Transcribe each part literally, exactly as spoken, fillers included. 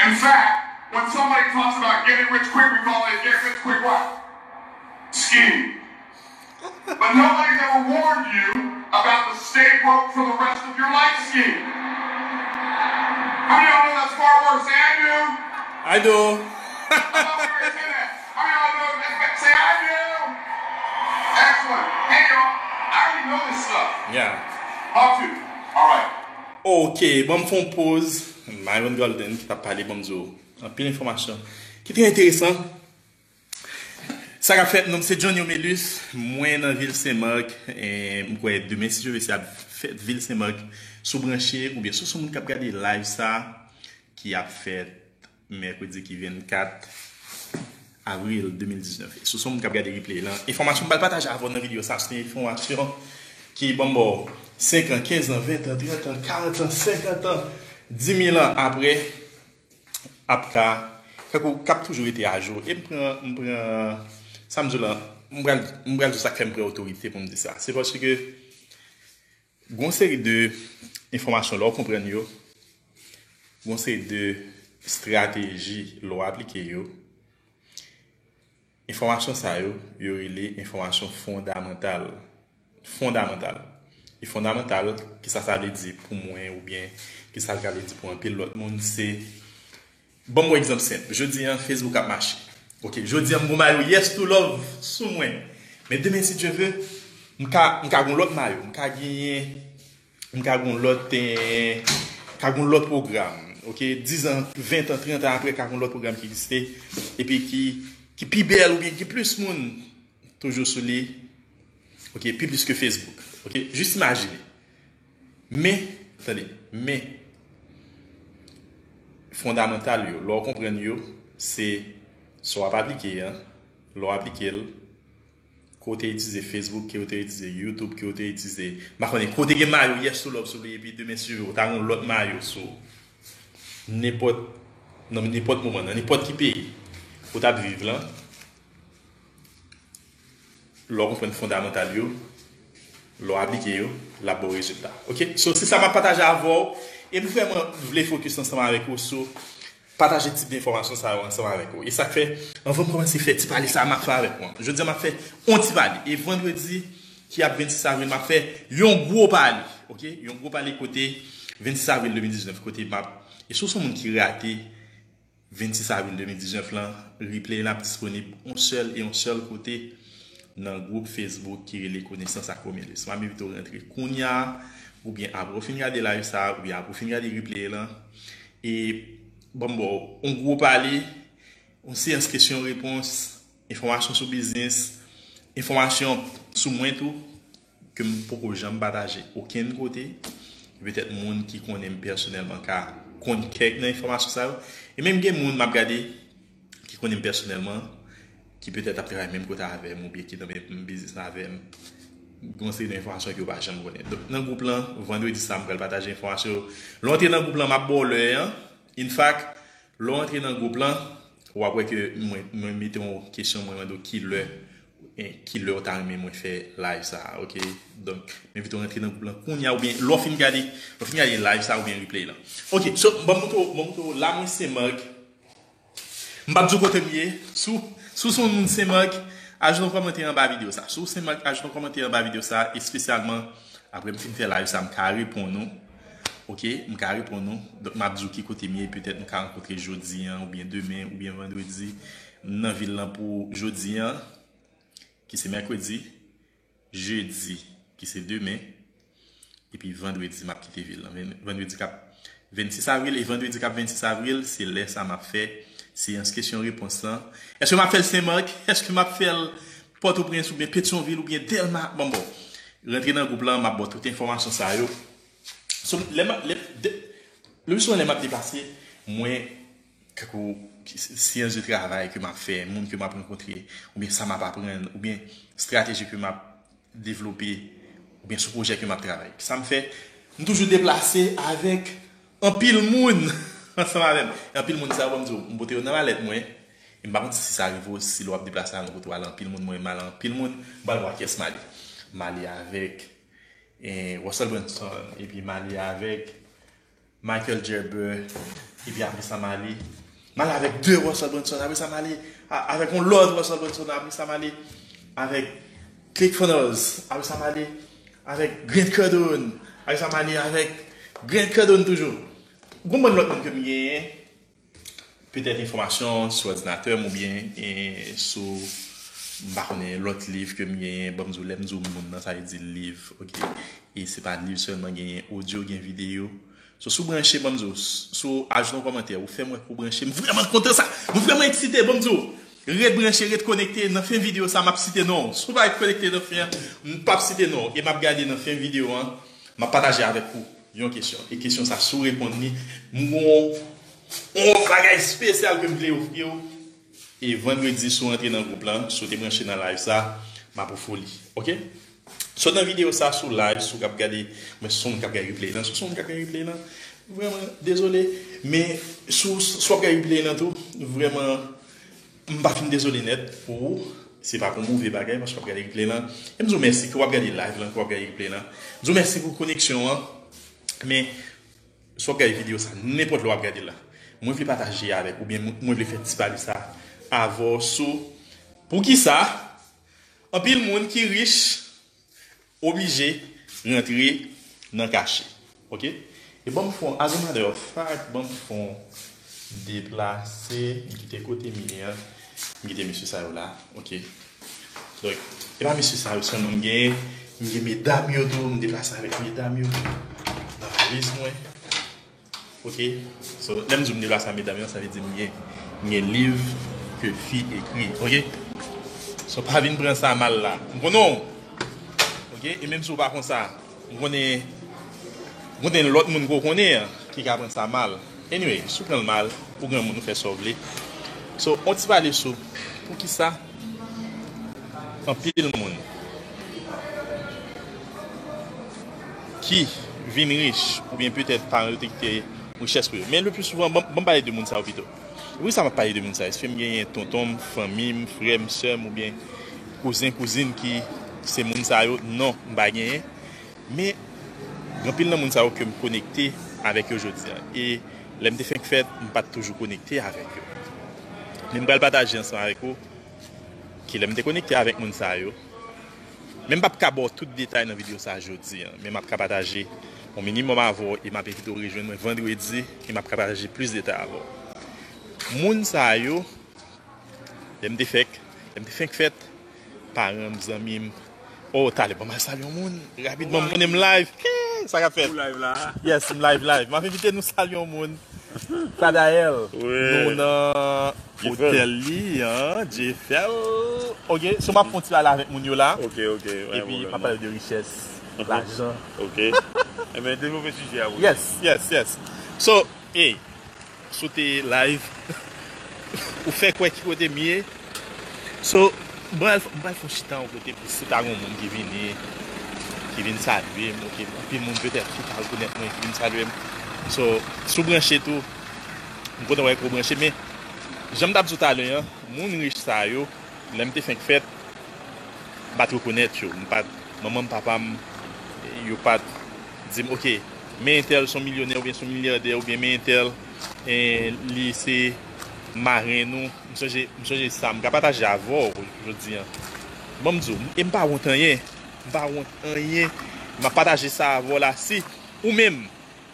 In fact, when somebody talks about getting rich quick, we call it get rich quick what? Scheme. But nobody's ever warned you about the stay broke for the rest of your life scheme. How many of y'all know that smart word? Say, "I do." I do. How many of y'all know that? Say, "I do." Excellent. Hey, y'all. I already know this stuff. Yeah. Talk to me. All right. Ok, ban m fè yon poz. Myron Golden ki t ap pale, ban m di w anpil enfòmasyon ki trè enteresan. Sa k ap fèt, non m se Johnny Omelus, mwen nan vil Senmak. E m kwè demen, si Dye vle, se ap fèt vil Senmak. Si w branche oubyen si w se yon moun k ap gade live sa ki ap fèt mèkredi ki vennkat avril de mil diznèf. E si w se yon moun k ap gade replay lan, enfòmasyon m pral pataje avè w nan videyo sa, se enfòmasyon ki ban m ba w senk an, kenz an, ven an, trant an, karant an, senkant an, di mil an apre, ap ka, tankou k ap toujou rete ajou. E m pran, m pran, sa m di w lan, m pral, m pral di w sa k fè m pran otorite pou m di sa. Se paske gon seri de enfòmasyon, lè w konprann yo, gon seri de estrateji, lè w aplike yo, enfòmasyon sa yo, yo rele enfòmasyon fondamantal. Fondamantal. E fondamantal, kisa sa vle di pou mwen, oubyen kisa l ka vle di pou anpil lòt moun, se, ban m yon egzanp senp. Jodi an, Facebook ap mache. Ok, jodi an, m gon mayo Yes to Love sou mwen. Men demen, si Dye vle, m ka, m ka gon lòt mayo, m ka genyen, m ka gon lòt, eh, ka gon lòt pwogram. Ok, diz an, ven an, trant an apre, ka gon lòt pwogram ki egziste, epi ki, ki pi bèl oubyen ki plis moun toujou sou li. Ok, pi plis ke Facebook. Ok, jis imajine. Men, tande, men, fondamantal yo, lè w konprann yo, se sa w ap aplike an, lè w aplike l, ke w te itilize Facebook, ke w te itilize YouTube, ke w te itilize, m pa konnen, ke w te gen mayo Yes to Love sou li, epi demen, si Dye vle, w ta gen yon lòt mayo sou nenpòt, nan nenpòt moman, nan nenpòt ki peyi ou t ap viv lan, lè w konprann fondamantal yo, lè w aplike yo, l ap ba w rezilta. Ok? So, se sa m ap pataje avè w. E m vrèman vle fokis ansanm avèk ou sou pataje tip de enfòmasyon sa yo ansanm avèk ou. E sa k fè, anvan m kòmanse fè ti pale sa a, m ap fè avèk ou. Jodi a, m ap fè yon ti pale. E vandredi ki ap vennsis avril, m ap fè yon gwo pale. Ok? Yon gwo pale kote vennsis avril de mil diznèf, kote m ap, e si w se yon moun ki rate vennsis avril de mil diznèf lan, replay la ap disponib yon sèl e yon sèl kote nan gwoup Facebook ki rele Konesans ak Omelis. M ap envite w rantre kounye a, oubyen apre w fin gade live sa, oubyen apre w fin gade replay lan. E ban m ba w yon gwo pale, yon seyans kesyon repons, enfòmasyon sou biznis, enfòmasyon sou mwen tou, ke m poko janm pataje okenn kote. Petèt moun ki konnen m pèsonèlman ka konn kèk nan enfòmasyon sa yo. E menm gen moun m ap gade ki konnen m pèsonèlman, ki petèt ap travay menm kote avè m oubyen ki nan menm biznis avè m. Gon seri de enfòmasyon ke yo pa janm konnen. Donk, nan gwoup lan, vandredi sa, m pral pataje enfòmasyon yo. Lè w antre nan gwoup lan, m ap ba w lè an. In fact, lè w antre nan gwoup lan, w ap wè ke mwen, mwen mete yon kesyon, mwen mande w ki lè, eh, ki lè w ta renmen mwen fè live sa a, ok? Donk, m envite w rantre nan gwoup lan kounye a, oubyen lè w fin gade, lè w fin gade live sa a oubyen replay lan. Ok, so, ban m montre w, ban m montre w, la mwen Senmak. M p ap di w kote m ye. Si w, si w se yon moun Senmak, ajoute yon kòmantè anba videyo sa. Si w Senmak, ajoute yon kòmantè anba videyo sa, espesyalman apre m fin fè live sa, m ka reponn ou. Ok, m ka reponn ou. Donk, m ap di w ki kote m ye, petèt nou ka rankontre jodi an, oubyen demen, oubyen vandredi. M nan vil lan pou jodi an, ki se mèkredi, jedi, ki se demen, epi vandredi, m ap kite vil lan. Ven-, vandredi k ap vennsis avril, e vandredi k ap vennsis avril, se lè sa m ap fè seyans kesyon repons lan. Èske m ap fè l Senmak? Èske m ap fè l Pòtoprens oubyen Petyonvil oubyen Dèlma? Bon, bon. Rantre nan gwoup lan, m ap ba w tout enfòmasyon sa yo. So, lè m ap, lè, de, le pli souvan lè m ap deplase, mwen, tankou, seyans de travay ke m ap fè, moun ke m ap rankontre, oubyen sa m ap aprann, oubyen estrateji ke m ap devlope, oubyen sou pwojè ke m ap travay. Sa m fè, m toujou deplase avèk anpil moun ansanm avè m. E anpil moun sa yo, ban m di w, m pote yo nan malèt mwen. E m pa konn si sa rive w, si lè w ap deplase al yon kote, w al anpil moun, mwen, m al anpil moun, m pral wè ak kiyès m ale. M ale avèk, eh, Russell Brunson, epi m ale avèk Michael Gerber, Epi apre sa, m ale. M ale avèk de Russell Brunson. Apre sa, m ale a- avèk yon lòt Russell Brunson. Apre sa, m ale avèk ClickFunnels. Apre sa, m ale avèk Grant Cardone. Apre sa, m ale avèk Grant Cardone toujou. Gon bann lòt moun ke m genyen. Petèt enfòmasyon sou òdinatè m oubyen e, sou, m pa konnen, lòt liv ke m genyen. Ban m di w, lè m di w moun nan, sa vle di liv, oke? E se pa liv sèlman, genyen odyo, gen videyo. So, si w branche, ban m di w, si w ajoute yon kòmantè, ou fè m wè ke w branche, m vrèman kontan sa, m vrèman eksite, ban m di w. Ret branche, ret konekte, nan fen videyo sa, m ap site non w. Si w pa ret konekte nan fen an, m p ap site non w. E m ap gade nan fen videyo an, m ap pataje avèk ou yon kesyon. E kesyon sa, si w reponn li, m gon yon bagay espesyal ke m vle ofri w. E vandredi, si w rantre nan gwoup lan, si w te branche nan live sa, m ap ofri w li. Oke? So, nan videyo sa, si w live, si w k ap gade, mwen, si w se yon moun k ap gade replay lan, si w se yon moun k ap gade replay lan, vrèman, dezole. Men, si w, si w ap gade replay lan tou, vrèman, m pa fin dezole nèt pou ou. Se pa pou move bagay, paske w ap gade replay lan. E m di w mèsi ke w ap gade live lan, ke w ap gade replay lan. M di w mèsi pou koneksyon an. Men, si w ap gade videyo sa, nenpòt lè w ap gade l la, mwen vle pataje avèk ou, oubyen mwen, mwen vle fè ti pale sa avè w sou poukisa anpil moun ki rich oblije rantre nan kache. Oke? E ban m fè w, as a matter of fact, ban m fè w deplase, m kite kote m ye an, m kite mesye sa yo la. Oke? Donk, e pa mesye sa yo sèlman m genyen, m gen medam yo tou, m deplase avèk medam yo nan valiz mwen. Oke? So, lè m di w m deplase ak medam yo, sa vle di m gen, m gen liv ke fi ekri. Oke? So, pa vin pran sa mal la. M konnen w. Oke? E menm si w pa konn sa, m konnen, m konnen lòt moun ke w konnen an ki ka pran sa mal. Anyway, si w pran l mal, ou granmoun, ou fè sa w vle. So, on ti pale sou poukisa anpil moun ki vin rich, oubyen petèt paran yo te kite richès pou yo. Men le pli souvan, ban m, ban m pale de moun sa yo pito. Poukisa m ap pale de moun sa yo? Èske m genyen tonton m, fanmi m, frè m, sè m, oubyen kouzen, kouzin ki se moun sa yo? Non, m pa genyen. Men, gen anpil nan moun sa yo ke m konekte avèk yo jodi a. E lè m te fenk fèt, m pa t toujou konekte avèk yo. Men m pral pataje ansanm avèk ou ki lè m te konekte avèk moun sa yo, men m p ap ka ba w tout detay nan videyo sa a jodi a, men m ap ka pataje yon minimòm avè w e m ap envite w rejwenn mwen vandredi e m ap ka pataje plis detay avè w. Moun sa yo, lè m te fèk, lè m te fenk fèt, paran m, zanmi m. Oh, talè, ban m al salye yon moun. Rapidman, m konnen m live. Hey, sa k ap fèt? Ou live la? Yes, m live, live. M ap envite nou salye yon moun. Fadael. Wi. Nou nan otèl li, an, Jefèl. Oke, so m ap fè yon ti pale avèk moun yo la. Oke, oke. Epi, m ap pale de richès, lajan. Oke. Enben, devlope sijè a pou nou. Yes, yes, yes. So, hey, sote live. Ou fè kwè ki kote m ye. So, m pral, m pral fè yon chita yon kote pou si ta gon moun ki vini, ki vin salye m, oke, anpil moun petèt ki pa rekonèt mwen, ki vin salye m. So, si w branche tou, m kontan wè ke w branche, men jan m t ap di w talè an, moun rich sa yo, lè m te fenk fèt, m pa t rekonèt yo. M pa t, manman m, papa m, yo pa t di m, oke, men entèl se yon milyonè oubyen se yon milyadè oubyen men entèl, e, li se marenn ou. M sonje, m sonje sa, m ka pataje avè w jodi a. Ban m di w, e m pa wont anyen. M pa wont anyen. M ap pataje sa avè w la. Si ou menm,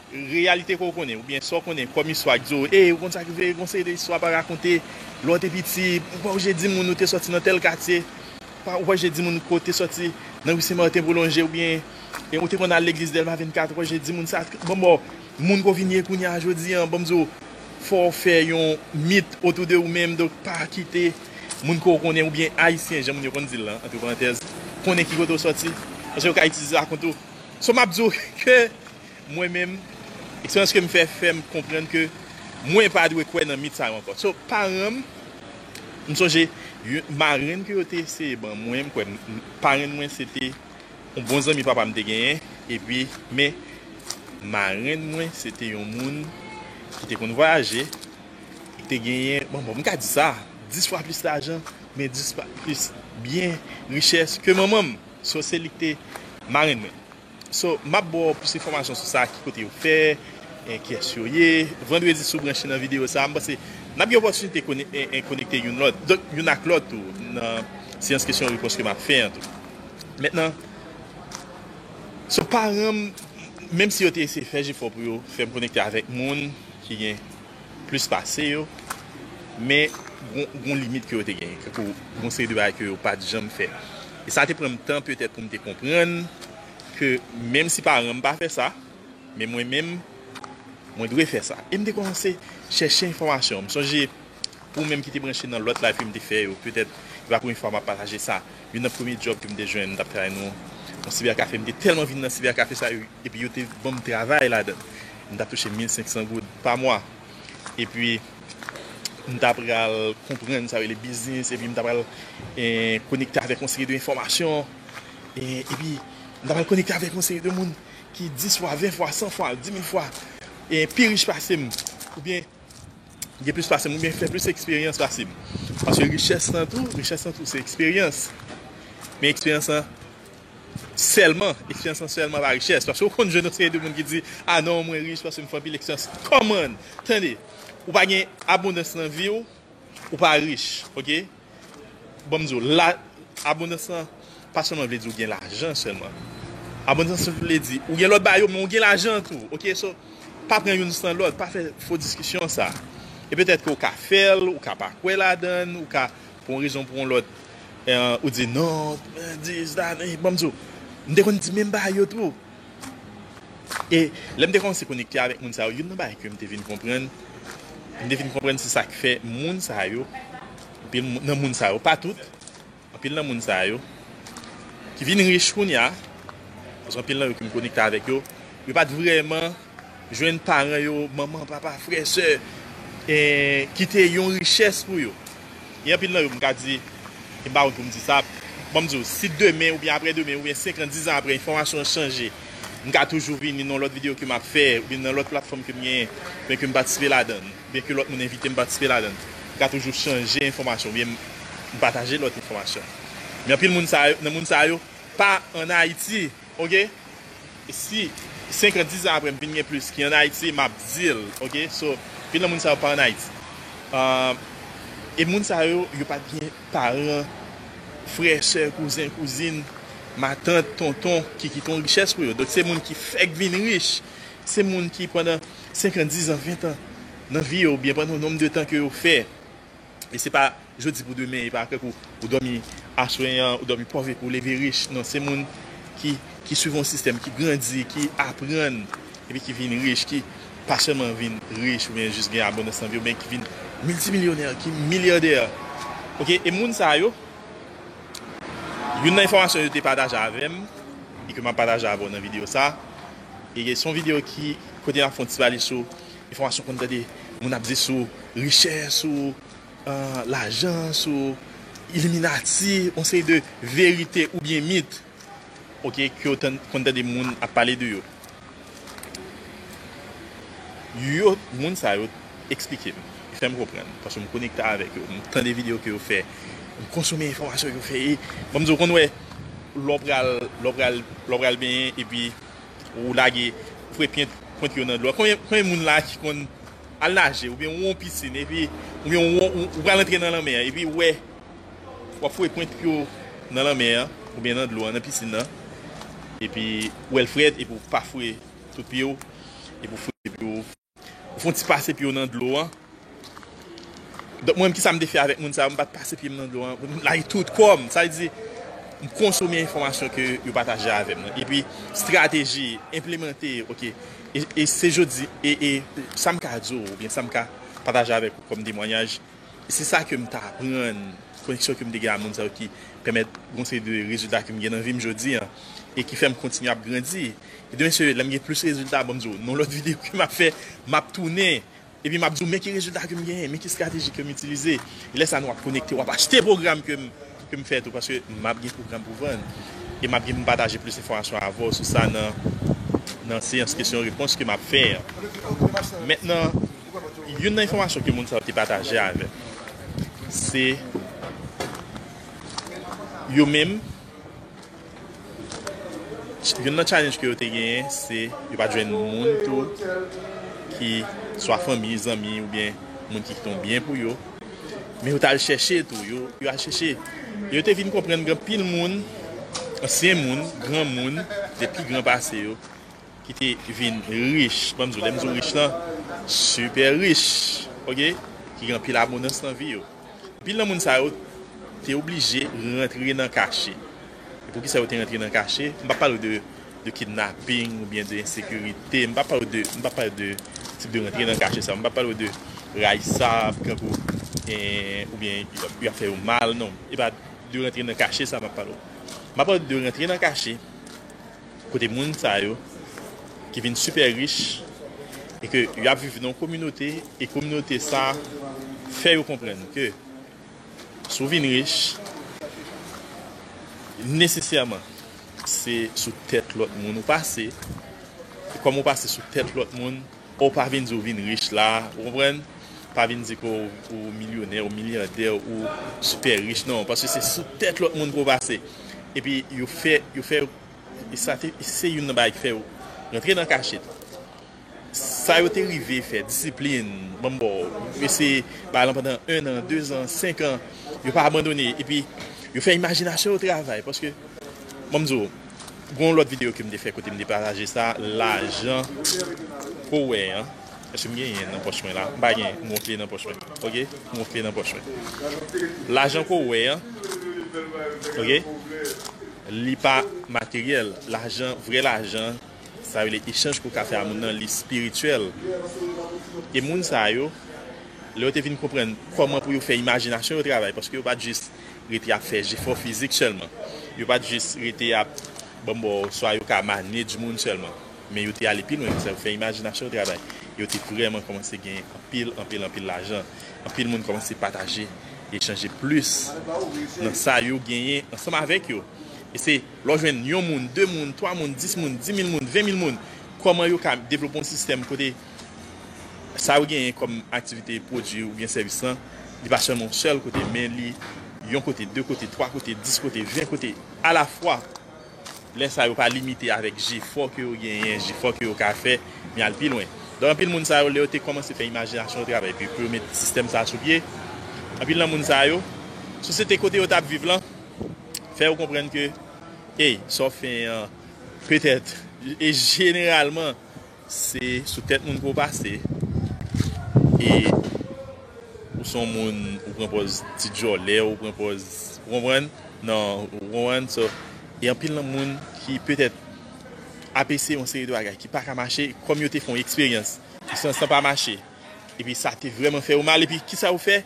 reyalite ke w konnen, oubyen sa w konnen kòm istwa ki di w, e, ou konn sa k rive, gon seri de istwa pa rakonte, lè w te piti, ou pa oblije di moun ou te sòti nan tèl katye, pa, ou pa oblije di moun ke w te sòti nan ri Sen Maten pwolonje, oubyen, e, ou te konn al legliz Dèlma vennkat, ou pa oblije di moun sa, bon, bon, moun ke w vin ye kounye a jodi a, ban m di w, fò w fè yon mit otou de ou menm, donk pa kite moun ke w konnen, oubyen Ayisyen, jan moun yo konn di l lan, antre parantèz, konnen ki kote w sòti, paske yo ka itilize sa kont ou. So, m ap di w ke mwen menm, eksperyans ke m fè, fè m konprann ke mwen pa dwe kwè nan mit sa yo ankò. So, paran m, m sonje, yo, marenn ke yo te eseye ban mwen, m kwè, m, m, parenn mwen se te yon bon zanmi papa m te genyen, epi, men, marenn mwen se te yon moun ki te konn vwayaje, ki te genyen, bon, bon, m ka di sa, dis fwa plis lajan, men dis fwa plis byen, richès ke manman m. So, se li ki te marenn mwen. So, m ap ba w plis enfòmasyon sou sa, ki kote yo fè, e, kiyès yo ye. Vandredi, si w branche nan videyo sa a, m panse n ap gen opòtinite kone-, e, e, konekte youn lòt, donk, youn ak lòt tou, nan seyans kesyon repons ke m ap fè an tou. Mentnan, so paran m, menm si yo te eseye fè jefò pou yo fè m konekte avèk moun ki gen plis pase yo, men gon, gon limit ke yo te genyen. Tankou gon seri de bagay ke yo pa t janm fè. E sa te pran m tan petèt pou m te konprann ke menm si paran m pa fè sa, men mwen menm, mwen dwe fè sa. E m te kòmanse chèche enfòmasyon. M sonje, pou ou menm ki te branche nan lòt live ke m te fè yo, petèt, e pa premye fwa m ap pataje sa. Youn nan premye djòb ke m te jwenn, m t ap travay nan yon sibèkafe. M te tèlman vin nan sibèkafe sa yo, epi yo te ban m travay ladan l. M t ap touche mil senk san goud pa mwa. Epi, m ta pral konprann sa yo rele biznis, epi m ta pral, e, konekte avèk yon seri de enfòmasyon, e, epi m ta pral konekte avèk yon seri de moun ki dis fwa, ven fwa, san fwa, di mil fwa, e, pi rich pase m, oubyen gen plis pase m, oubyen fè plis eksperyans pase m. Paske richès lan tou, richès lan tou se eksperyans. Men eksperyans lan sèlman, eksperyans lan sèlman pa richès. Paske w konn jwenn yon seri de moun ki di, "A non, mwen rich paske m fè anpil eksperyans." Come on! Tande, ou pa gen abondans nan vi w, ou pa rich, oke? Ban m di w, la, abondans lan pa sèlman vle di ou gen lajan sèlman. Abondans lan vle di ou gen lòt bagay yo, men ou gen lajan tou, oke? So, pa pran youn san lòt, pa fè fo diskisyon sa. E petèt ke ou ka fè l, ou ka pa kwè ladan l, ou ka, pou yon rezon, pou yon lòt, e, ou di, "Non, e, this, that," e, ban m di w, m te konn di menm bagay yo tou. E lè m te kòmanse konekte avèk moun sa yo, youn nan bagay ke m te vin konprann, m te vin konprann se sa k fè moun sa yo, anpil moun, nan moun sa yo, pa tout, anpil nan moun sa yo, ki vin rich kounye a, paske anpil nan yo ke m konekte avèk yo, yo pa t vrèman jwenn paran yo, manman, papa, frè, sè, e, kite yon richès pou yo. E anpil nan yo, m ka di, e m pa wont pou m di sa, ban m di w, si demen oubyen aprè demen oubyen senk an, diz an aprè, enfòmasyon an chanje, m ka toujou vini nan lòt videyo ke m ap fè, oubyen nan lòt platfòm ke m genyen, oubyen ke m patisipe ladan l, oubyen ke lòt moun envite m patisipe ladan l. M ka toujou chanje enfòmasyon, oubyen m pataje lòt enfòmasyon. Men anpil moun sa yo, nan moun sa yo, pa ann Ayiti, oke? E si senk an, diz an aprè, m vin gen plis ki ann Ayiti, m ap di l, oke? So, anpil nan moun sa yo pa ann Ayiti. Ah, e moun sa yo, yo pa t gen paran, frè, sè, kouzen, kouzin, matant, tonton, ki kite yon richès pou yo. Donk, se moun ki fèk vin rich. Se moun ki, pandan senk an, diz an, ven an nan vi yo, oubyen pandan yon nonb de tan ke yo fè, e se pa jodi pou demen, e pa kèk ou, ou dòmi aswè an, ou dòmi pòv epi ou leve rich. Non, se moun ki, ki swiv yon sistèm, ki grandi, ki aprann, epi ki vin rich, ki pa sèlman vin rich oubyen jis gen abondans nan vi, men ki vin miltimilyonè, ki milyadè. Oke, e moun sa yo, youn nan enfòmasyon yo te pataje avè m, e ke m ap pataje avè w nan videyo sa, e se yon videyo ki, kote n ap fè yon ti pale sou enfòmasyon konn tande moun ap di sou richès, sou ah, lajan, sou Illuminati, yon seri de verite oubyen mit, oke, ke w tann-, konn tande moun ap pale de yo. Yo, moun sa yo eksplike m, fè m konprann, paske m konekte avèk yo, m tande videyo ke yo fè, m konsome enfòmasyon ke yo fè, e, ban m di w, konn wè, lè w pral, lè w pral, lè w pral benyen, epi ou lage, ou fwe pwent, pwent yo nan dlo a. Konbyen, konbyen moun la ki konn al naje, oubyen ou yon pisin, epi, oubyen ou, ou, ou pral antre nan lanmè a, epi ou wè, w ap fwe pwent pye w nan lanmè a, oubyen nan dlo a, nan pisin nan, epi ou wè l frèt, epi ou pa fwe tout pye w, epi ou fwe pye w, ou fè yon ti pase pye w nan dlo a. Donk, mwen menm, kisa m te fè avèk moun sa yo? M pa t pase pye m nan dlo a. M lage tout kò m. Sa vle di, m konsome enfòmasyon ke yo pataje avè m nan. Epi, estrateji, enplimante, oke. E, e se jodi, e, e sa m ka di w, oubyen sa m ka pataje avèk ou kòm temwayaj, se sa ke m t aprann, koneksyon ke m te gen a moun sa yo ki pèmèt gon seri de rezilta ke m gen nan vi m jodi a, e ki fè m kontinye ap grandi. E demen, se lè m gen plis rezilta, ban m di w, nan lòt videyo ke m ap fè, m ap tounen. Epi m ap di w, men ki rezilta ke m genyen, men ki estrateji ke m itilize. E lè sa a nou ap konekte, w ap achte pwogram ke m, ke m fè tou, paske m ap gen pwogram pou vann. E m ap gen pou m pataje plis enfòmasyon avè w sou sa nan, nan seyans kesyon repons ke m ap fè an. Mentnan, youn nan enfòmasyon ke moun sa yo te pataje avè m, se yo menm, youn nan challenge ke yo te genyen, se yo pa t jwenn moun tou ki swa fanmi, zanmi oubyen moun ki kite yon byen pou yo. Men yo t al chèche tou, yo, yo al chèche. Yo te vin konprann gen anpil moun, ansyen moun, granmoun, de pi gran pase yo, ki te vin rich. Ban m di w, lè m di w rich lan, sipè rich, oke? Ki gen anpil abondans nan vi yo. Anpil nan moun sa yo te oblije rantre nan kache. E poukisa yo te rantre nan kache? M p ap pale w de, de kidnaping oubyen de ensekirite. M p ap pale w de, m p ap pale w de tip de rantre nan kache sa. M p ap pale w de rayisab, kankou, eh, oubyen y ap, y ap fè yo mal, non. E pa de rantre nan kache sa m ap pale w. M ap pale w de rantre nan kache kote moun sa yo ki vin sipè rich e ke y ap viv nan yon kominote, e kominote sa fè yo konprann ke si w vin rich, nesesèman, se sou tèt lòt moun ou pase. E kòm ou pase sou tèt lòt moun, ou pa vin di w vin rich la, ou konprann? Pa vin di ke w, ou milyonè, ou milyadè, ou sipè rich, non, paske se sou tèt lòt moun ke w pase. Epi yo fè, yo fè, e sa te, se youn nan bagay ki fè yo rantre nan kachèt. Sa yo te rive fè, disiplin, ban m ba w, eseye bay lan pandan en an, de zan, senk an, yo pa abandone, epi yo fè imajinasyon yo travay, paske, ban m di w, gen yon lòt videyo ke m te fè kote m te pataje sa, lajan ke w wè an, èske m genyen nan pòch mwen la? M pa gen, m gonfle nan pòch mwen, oke? M gonfle nan pòch mwen. Lajan ke w wè an, oke? Li pa materyèl, lajan, vrè lajan, sa rele echanj ke w ka fè a moun nan, li espirityèl. E moun sa yo, lè yo te vin konprann kòman pou yo fè imajinasyon yo travay, paske yo pa t jis rete ap fè jefò fizik sèlman. Yo pa t jis rete ap, ban m ba w, swa yo ka manage moun sèlman. Men yo te ale pi lwen ke sa, yo fè imajinasyon yo travay. Yo te vrèman kòmanse genyen anpil, anpil, anpil lajan. Anpil moun kòmanse pataje, echanje plis nan sa yo genyen ansanm avèk yo. E se lè w jwenn yon moun, de moun, twa moun, dis moun, di mil moun, ven mil moun, kòman yo ka devlope yon sistèm kote sa yo genyen kòm aktivite, pwodui oubyen sèvis lan, li pa sèlman yon sèl kote, men li yon kote, de kote, twa kote, dis kote, ven kote alafwa. Lè sa yo pa limite avèk jefò ke yo genyen, jefò ke yo ka fè, men al pi lwen. Donk, anpil moun sa yo, lè yo te kòmanse fè imajinasyon yo travay, epi pou yo met sistèm sa a sou pye, anpil nan moun sa yo, sosyete kote yo t ap viv lan, fè yo konprann ke, ey, sa w fè an, petèt, e jeneralman, se sou tèt moun ke w pase, e ou se yon moun, ou pran pòz ti djòlè, ou pran pòz, ou konprann? Non, ou konprann? So, e anpil nan moun ki petèt ap eseye yon seri de bagay ki pa ka mache, kòm yo te fè yon eksperyans, eksperyans lan pa mache, epi sa te vrèman fè yo mal, epi kisa yo fè?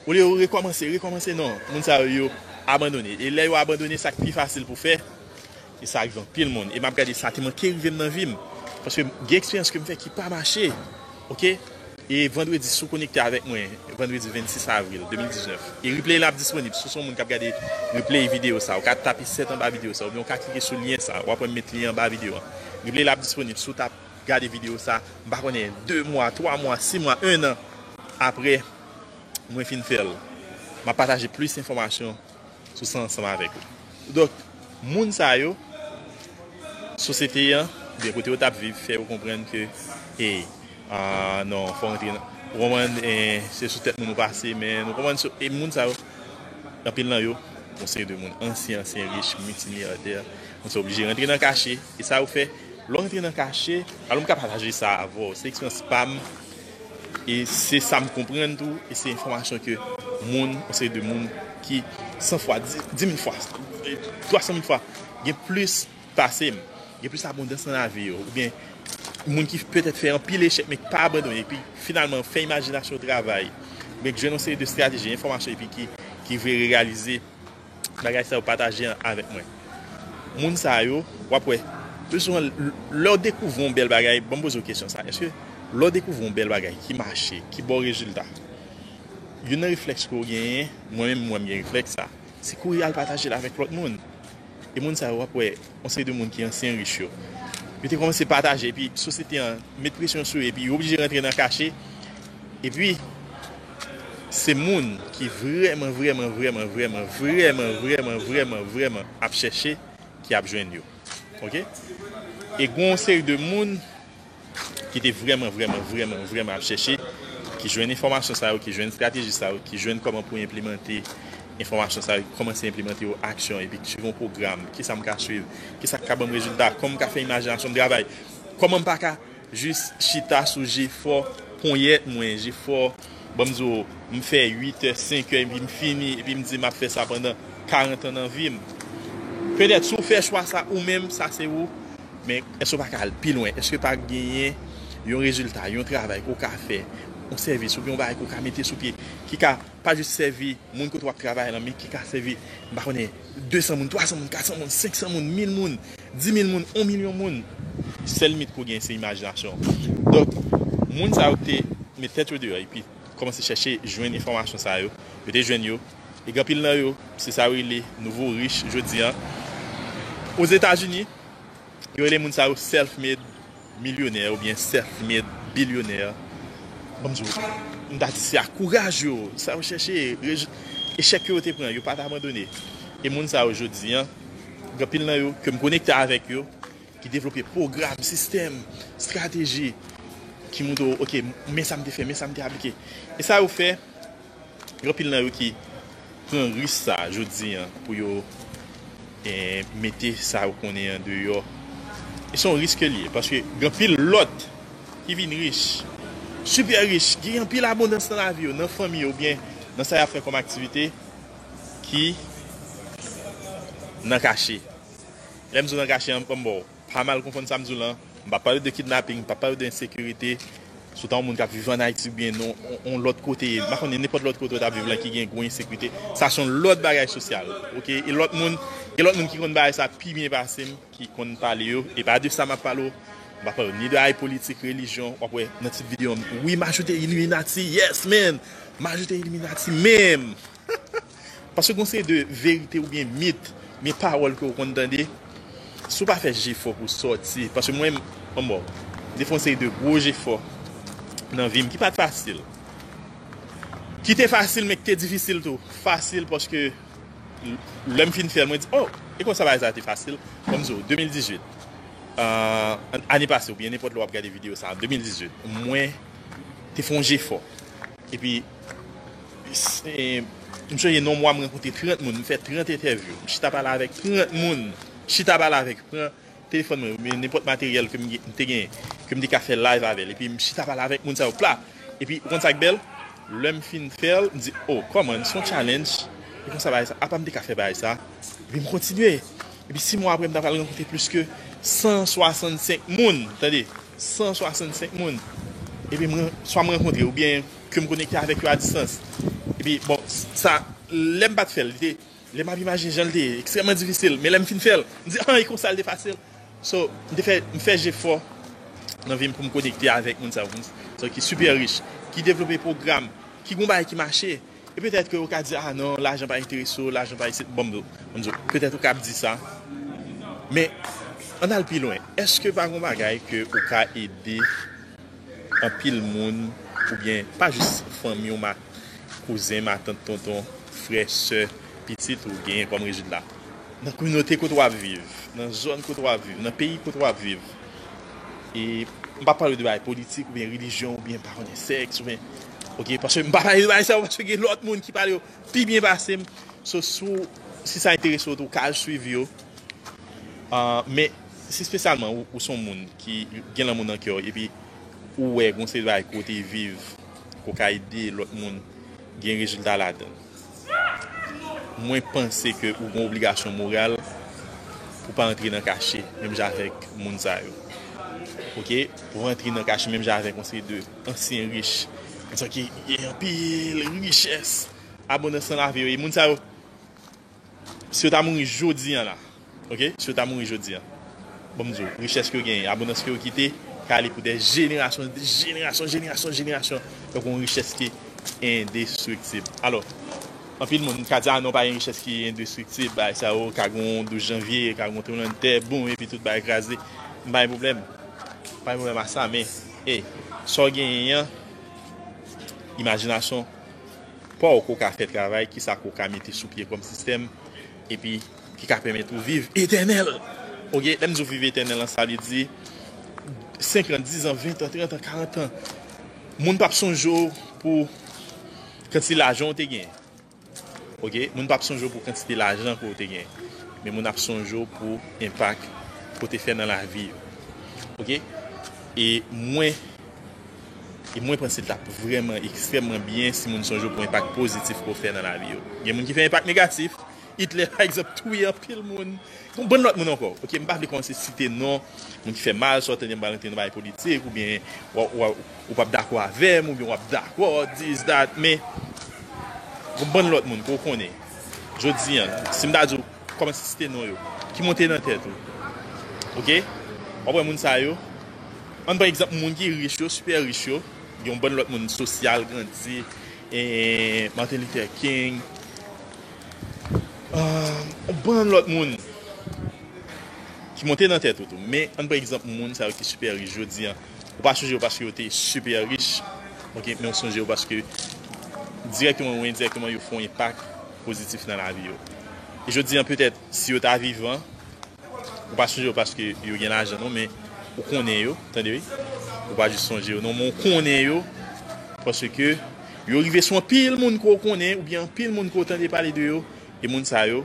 Olye yo rekòmanse, rekòmanse, non. Moun sa yo, yo abandone. E lè yo abandone, sa k pi fasil pou fè, e sa rive anpil moun. E m ap gade sa te manke rive m nan vi m. Paske gen eksperyans ke m fè ki pa mache. Oke? E vandredi, si w konekte avèk mwen, vandredi vennsis avril de mil diznèf. E replay la ap disponib. Si w se yon moun k ap gade replay videyo sa, ou ka tape sèt anba videyo sa, oubyen ou ka klike sou lyen sa. W ap wè m met lyen anba videyo an. Replay la ap disponib. Si w t ap gade videyo sa, m pa konnen, de mwa, twa mwa, sis mwa, en an apre mwen fin fè l, m ap pataje plis enfòmasyon sou sa ansanm avèk ou. Donk, moun sa yo, sosyete an, oubyen kote yo t ap viv, fè yo konprann ke, e, a, non, fò w antre nan, ou konprann, e, se sou tèt moun ou pase, men, ou konprann, so, e moun sa yo, anpil nan yo, yon seri de moun ansyen, ansyen rich, miltimilyawnè, moun sa oblije rantre nan kache, e sa yo fè, lè w rantre nan kache, alò m ka pataje sa avè w, se eksperyans pa m, e se sa m konprann tou, e se enfòmasyon ke moun, yon seri de moun ki san fwa, di, di mil fwa, twa san mil fwa, gen plis pase m, gen plis abondans nan lavi yo, oubyen moun ki petèt fè anpil echèk, men ki pa abandone, epi finalman fè imajinasyon yo travay, oubyen ki jwenn yon seri de estrateji, enfòmasyon, epi ki, ki vle reyalize bagay sa yo pataje avèk mwen. Moun sa yo, w ap wè, pi souvan, l-, lè w dekouvri yon bèl bagay, ban m poze w kesyon sa, èske lè w dekouvri yon bèl bagay ki mache, ki ba w rezilta, youn nan reflèks ke w genyen, mwen menm, mwen, m gen reflèks sa, se kouri al pataje l avèk lòt moun. E moun sa yo, w ap wè, yon seri de moun ki ansyen rich yo, yo te kòmanse pataje, epi sosyete an met presyon sou yo, epi yo oblije rantre nan kache. Epi, se moun ki vrèman, vrèman, vrèman, vrèman ap chèche ki ap jwenn yo. Oke? E gen yon seri de moun ki te vrèman, vrèman, vrèman, vrèman ap chèche, ki jwenn enfòmasyon sa yo, ki jwenn estrateji sa yo, ki jwenn kòman pou enplimante enfòmasyon sa yo, kòmanse enplimante yo aksyon, epi ki swiv yon pwogram, kisa m ka swiv, kisa k ka ban m rezilta, kòman m ka fè imajinasyon m travay, kòman m pa ka jis chita sou jefò ponyèt mwen, jefò, ban m di w, m fè uit è, senk è, epi m fini, epi m di m ap fè sa pandan karant an nan vi m. Petèt, si w fè chwa sa ou menm, sa se ou, men èske w pa ka al pi lwen? Èske pa genyen yon rezilta, yon travay ke w ka fè, yon sèvis oubyen yon bagay ke w ka mete sou pye, ki ka pa jis sèvi moun kote w ap travay lan, men ki ka sèvi, m pa konnen, de san moun, twa san moun, kat san moun, senk san moun, mil moun, di mil moun, yon milyon moun? Sèl limit ke w genyen se imajinasyon w. Donk, moun sa yo te met tèt yo deyò epi kòmanse chèche jwenn enfòmasyon sa yo. Yo te jwenn yo. E gen anpil nan yo, se sa yo rele nouvo rich jodi a. Ozetazini, yo rele moun sa yo self-made milyonè oubyen self-made bilyonè. Ban m di w, m ta di se ak kouraj yo, sa yo chèche, rej-, echèk ke yo te pran, yo pa t abandone. E moun sa yo jodi a, gen anpil nan yo ke m konekte avèk yo, ki devlope pwogram, sistèm, estrateji, ki montre w, oke, men sa m te fè, men sa m te aplike. E sa yo fè, gen anpil nan yo ki pran risk sa jodi a pou yo, eh, mete sa yo konnen an deyò. E se yon risk li ye, paske gen anpil lòt ki vin rich, sipè rich, gen anpil abondans nan lavi yo, nan fanmi yo, oubyen nan sa y ap fè kòm aktivite, ki nan kache. Lè m di w nan kache an, ban m ba w, pa mal konprann sa m di w lan. M p ap pale de kidnaping, m p ap pale de ensekirite. Si w ta yon moun k ap viv ann Ayiti oubyen nan yon, yon lòt kote, m pa konnen nenpòt lòt kote w ta viv lan ki gen gwo ensekirite. Sa se yon lòt bagay sosyal, oke? E lòt moun, gen lòt moun ki konn bagay sa pi byen pase m, ki konn pale yo. E pa de sa m ap pale w. M pa pale w ni de ay politik, relijyon. W ap wè nan tit videyo m, wi, m ajoute Illuminati. Yes, man! M ajoute Illuminati menm! Paske gon seri de verite oubyen mit, men pawòl ke w konn tande, si w pa fè jefò pou w sòti, paske mwen, m, bon, m te fè yon seri de gwo jefò nan vi m ki pa t fasil. Ki te fasil, men ki te difisil tou. Fasil paske l-, lè m fin fè l, mwen di, oh, e konsa bagay sa te fasil. Ban m di w, de mil dizuit, euh, ane pase, oubyen nenpòt lè w ap gade videyo sa, de mil dizuit, mwen te fè yon jefò. Epi, se, m sonje nan yon mwa, m rankontre trant moun, m fè trant entèvyou. M chita pale avèk trant moun. Chita pale avèk, pran telefòn mwen, oubyen nenpòt materyèl ke m gen, m te genyen, ke m te ka fè live avè l. Epi, m chita pale avèk moun sa yo pla. Epi, ou konn sa k bèl? Lè m fin fè l, m di, oh, kòman, se yon challenge. E konsa bagay sa, apa m te ka fè bagay sa? Epi, m kontinye. Epi sis mwa apre, m ta pral rankontre plis ke san swasannsenk moun, tande, san swasannsenk moun. Epi mwen, swa m rankontre oubyen ke m konekte avèk yo a distans. Epi, bon, sa, lè m pa t fè l, li te, lè m ap imajine jan l te ye, ekstrèmman difisil. Men lè m fin fè l, m di, ah, e konsa l te fasil. So, m te fè, m fè jefò nan vi m pou m konekte avèk moun sa yo, moun sa yo ki sipè rich, ki devlope pwogram, ki gon bagay ki mache. E petèt ke ou ka di, ah non, lajan pa enterese w, lajan pa isit. Bon, m di w, bon, m di w, petèt ou ka ap di sa. Men, ann al pi lwen. Èske pa gon bagay ke ou ka ede anpil moun, oubyen pa jis fanmi w, ma-, kouzen, matant, tonton, frè, sè, pitit ou genyen kòm rezilta? Nan kominote kote w ap viv, nan zòn kote w ap viv, nan peyi kote w ap viv. E m pa pale de bagay politik oubyen relijyon oubyen pa konnen sèks oubyen, oke, paske m pa pale de bagay sa yo paske gen lòt moun ki pale yo pi byen pase m. So, si w, si sa enterese w tou, w ka al swiv yo. Ah, men, si espesyalman ou, ou se yon moun ki gen lanmou nan kè w, epi ou wè gon seri de bagay ke w te viv, ke w ka ede lòt moun gen rezilta ladan l, mwen panse ke ou gen obligasyon moral pou pa antre nan kache, menm jan avèk moun sa yo. Oke? Pou antre nan kache, menm jan avèk yon seri de ansyen rich, moun sa ki gen anpil richès, abondans nan lavi yo. E moun sa yo, si yo ta mouri jodi a la, oke? Si yo ta mouri jodi a, bon, m di w, richès ke yo genyen, abondans ke yo kite, ka ale pou dè jenerasyon, jenerasyon, jenerasyon, jenerasyon. Donk, yon richès ki endestriktib. Alò, anpil moun ka di, ah non, pa gen richès ki endestriktib, bagay sa yo, ka gen yon douz janvye, ka gen yon tranblemanntè, boum, epi tout bagay kraze. M pa gen pwoblèm. M pa gen pwoblèm a sa, men, e, sa w genyen an, imajinasyon pa w ke w ka fè travay, kisa ke w ka mete sou pye kòm sistèm, epi ki ka pèmèt ou viv etènèl. Oke, lè m di w viv etènèl lan, sa vle di Senk an, dis an, ven an, trant an, karant an, moun p ap sonje w pou kantite lajan w te gen. Ok, moun p ap sonje w pou kantite lajan ke w te gen, men moun ap sonje w pou enpak ke w te fè nan lavi yo. Ok, e mwen e mwen panse l t ap vrèman ekstrèmman byen si moun sonje w pou enpak pozitif ke w fè nan lavi yo. Gen moun ki fè enpak negatif. Hitler pa egzanp touye anpil moun. Gon bann lòt moun ankò. Ok, m pa vle kòmanse site non moun ki fè mal, sa w tande m pral antre nan bagay politik, oubyen w, w, ou p ap dakò avè m, oubyen w ap dakò, this, that, men gon bann lòt moun ke w konnen. Jodi an, si m ta di w kòmanse site non yo, ki monte nan tèt ou. Ok, w ap wè moun sa yo. Ann pran egzanp moun ki rich yo, sipè rich yo. Gen yon bann lòt moun sosyal, Grandi, e, Martin Luther King, ah, yon bann lòt moun ki monte nan tèt ou tou. Men ann pran egzanp moun sa yo ki sipè rich jodi an. Ou pa sonje yo paske yo te sipè rich, ok, men ou sonje yo paske dirèkteman ou endirèkteman yo fè yon enpak pozitif nan lavi yo. E jodi an petèt si yo ta vivan, ou pa sonje yo paske yo gen lajan non, men ou konnen yo, tande wi. Ou pa jis sonje yo non, men ou konnen yo paske yo rive sou anpil moun ke w konnen oubyen anpil moun ke w tande pale de yo. E moun sa yo,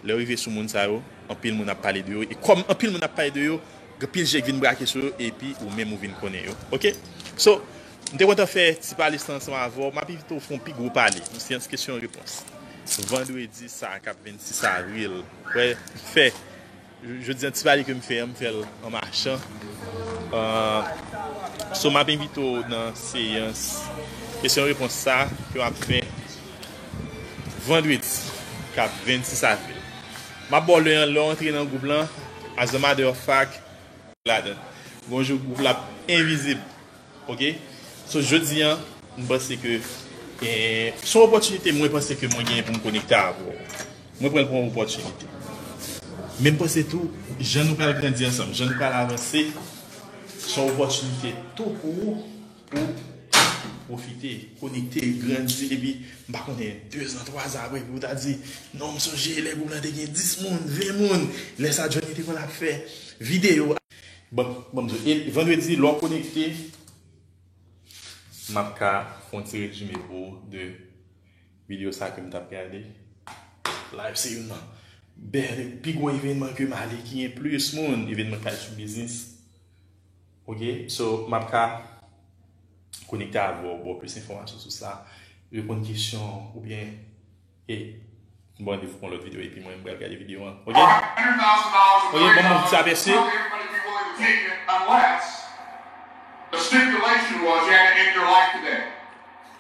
lè yo rive sou moun sa yo, anpil moun ap pale de yo. E kòm anpil moun ap pale de yo, gen anpil je k vin brake sou yo epi ou menm ou vin konnen yo. Ok? So, m te kontan fè ti pale sa ansanm avè w. M ap envite w fè yon pi gwo pale, yon seyans kesyon repons. Vandredi sa k ap vennsis avril. Wè, m fè Jodi an, ti pale ke m fè an, m fè l an machan. Ah, so, m ap envite w nan seyans kesyon repons sa ke m ap fè vandredi k ap vennsis avril. M ap ba w lè an, lè w antre nan gwoup lan, as a matter of fact, ladan. Gon jou gwoup la ap envizib. Ok? So, jodi an, m panse ke, eh, se yon opòtinite mwen panse ke mwen genyen pou m konekte avè w. Mwen pran l pou yon opòtinite. Men m panse tou, jan nou pral grandi ansanm, jan nou pral avanse, se yon opòtinite tou pou ou, pou pwofite, konekte, grandi, epi m pa konnen, dezan, twazan apre, epi ou ta di, non, m sonje lè gwoup lan te gen dis moun, ven moun, lè sa Johnny te konn ap fè videyo. Bon, bon, m di w, e vandredi, lè w konekte, m ap ka fè yon ti rezime pou ou de videyo sa ke m t ap gade. Live se youn nan bèl, pi gwo evènman ke m ale ki gen plis moun, evènman k pale sou biznis. Ok, so, m ap ka konekte avè w, ba w plis enfòmasyon sou sa, reponn kesyon oubyen E m ba w randevou pou yon lòt videyo, epi mwen, m pral gade videyo an. Ok? Ok, ban m yon ti apèsi. The stipulation was you had to end your life today.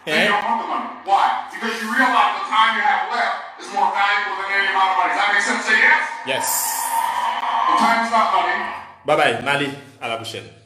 Then you don't want the money. Why? Because you realize the time you have left is more valuable than any amount of money. Does that make sense? Say yes. Yes. The time is not money. Bye bye, m ale, à la prochaine.